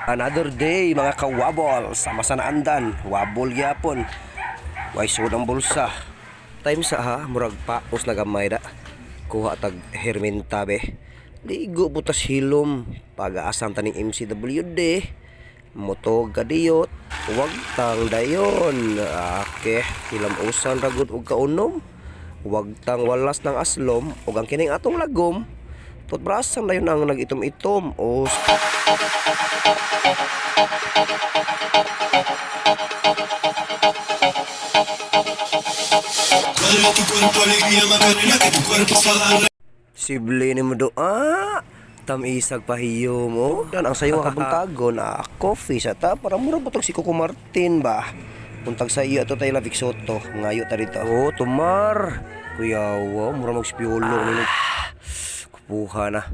Another day, mga kawabol, sama sa naandan, wabol gyapon. Way sud ang bulsa. Time sa ha, murag paos na gamay da. Kuha tag herminta be. Ligo butas hilom, pag-aasam taning MCWD. Moto gadiyot, wag tang dayon. Ake, hilamusan ragod og kaunom. Wag tang walas ng aslom ug ang kining atong lagom. Tutbrasan na yun ang nag-itom-itom o Dale tu cuerpo alegría, Macarena, que tu cuerpo es para darle. Sibli ni mo do ah. Tamisag pahiyo mo. Dan ang sayo nga kabuntagon ah, coffee sa ta para mura butog si Coco Martin ba. Buntag sa iyo ato tayo la Vic Soto. Ngayo ta dito. Oh, tumar. Kuya, wow, mura magspiolo ah. Kupuha na.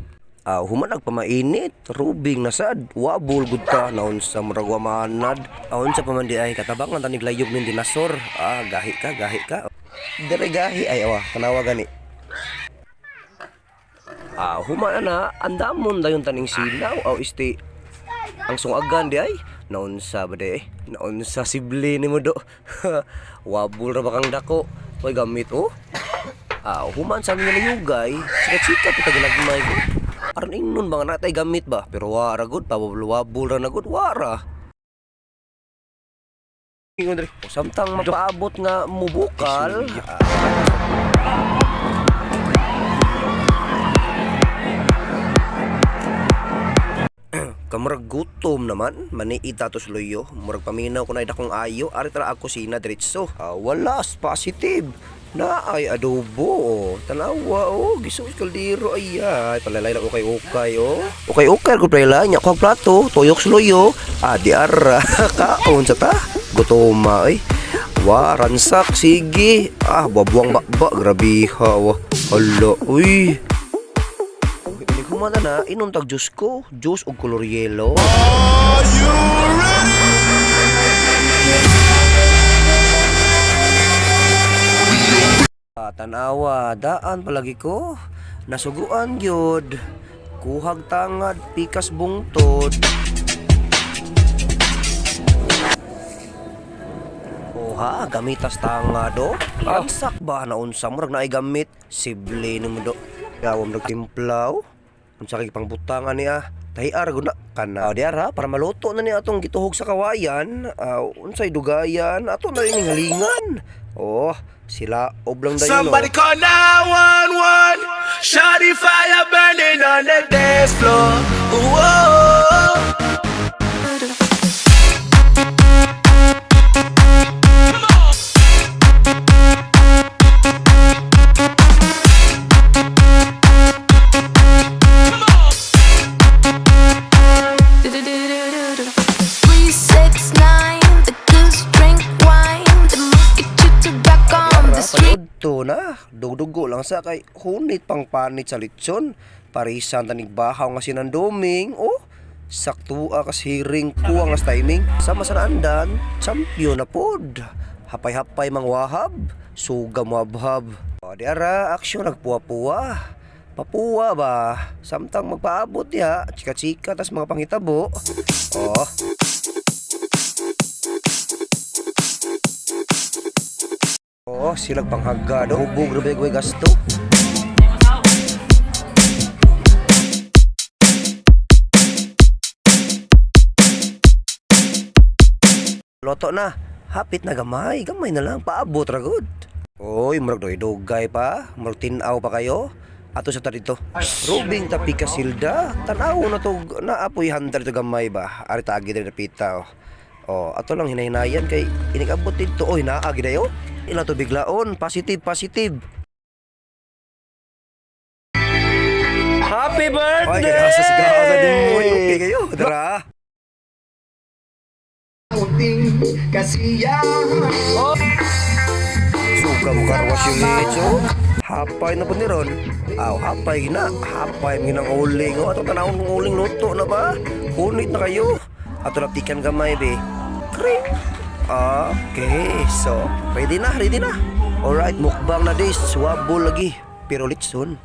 Ah, human nagpamainit, rubing na sad, wabol gud ta naon sa murag wa maanad. Aon sa pamandi ay katabangan tanig layog nin dinasor. Ah, gahi ka, gahi ka. Dire gahi ay awa, tanawa gani. Ah, human na, andamon dayon taning silaw aw isti ang sungagan di ay naunsa ba di eh? Naunsa sibli ni mo do. Wabol ra ba kang dako? Way gamit oh. Ah, human sa mga nayugay, sikat-sikat kita ginagmay ko. Aron ingnon ba nga natay gamit ba? Pero wa ra gud, pababol ra na gud, wa ra. Ingon diri. Samtang mapaabot nga mubukal, kamurag gutom naman, maniit ato sa luyo. Murag paminaw ko na dakong ayo, ari tara ako kusina diretso. Ah, walas, positive. Na ay adobo, oh. Tanawa, oh, giso kaldero ay ay palalay na ukay ukay oh. Ukay ukay ko pala nya ko plato, tuyok sa luyo. Ah, di ara kaon sa ta. Gutoma ay. Wa ransak sige. Ah, babuang bakba grabe ha. Wa. Hala, uy. Inig humana na, inom tag juice ko. Juice og kolor yellow. Are you ready? Ah, tanawa, daan palagi ko. Nasuguan gyud. Kuhag tangad, pikas bungtod. Oha, gamitas tangad oh. Ransak ba na unsa murag naay gamit? Sibli nimo do. Gawom nagtimpla oh. Unsa kay pangbutangan niya? Tahiar gud na kana. Oh, diara para maluto na niya atong gituhog sa kawayan. Ah, unsay dugayan ato na rin halingan. Oh, sila oblang dayon. Oh. Somebody call 911. Shawty fire burning on the dance floor. Whoa. 3, 6, 9, the goose drink wine, the monkey choo back on the Tara, street. panood to na. Dugdugo lang sa kay hunit pang panit sa litson. Parisan tanig bahaw nga sinanduming. Oh, saktua kas hiring kuwang as timing. Sama sa naandan, champion na pod. Hapay-hapay mang wahab, suga mo habhab. O, di ara, aksyon nagpuwa-puwa. Papuwa ba? Samtang magpaabot diha, chika-chika tas mga pangitabo. Oh. Oo, silag panghaga do. Hubog ra ba gasto? Loto na. Hapit na gamay. Gamay na lang. Paabot ra gud. Oy, murag dugay pa. Murag tin-aw pa kayo. Ato sa ta dito. Rubing tapi kasilda. Tanaw na to naapoy handar to gamay ba. Ari ta agi diri napita oh. Oh, ato lang hinahinayan kay inikabot dito. Oy, naa gid ayo. Ila to biglaon. Positive, positive. Happy Ay, birthday! kaya sa sigaw sa dimoy. Okay kayo. Dara. Suga mo karwas yung lecho. Hapay na po ni Ron. Aw, hapay na. Hapay mo ng uling. O, atong tanawon ng uling luto na ba? Hunit na kayo. Ato naptikan gamay, be. Kring. Okay, so, ready na, ready na. Alright, mukbang na this. Wabol lagi. Pero litson.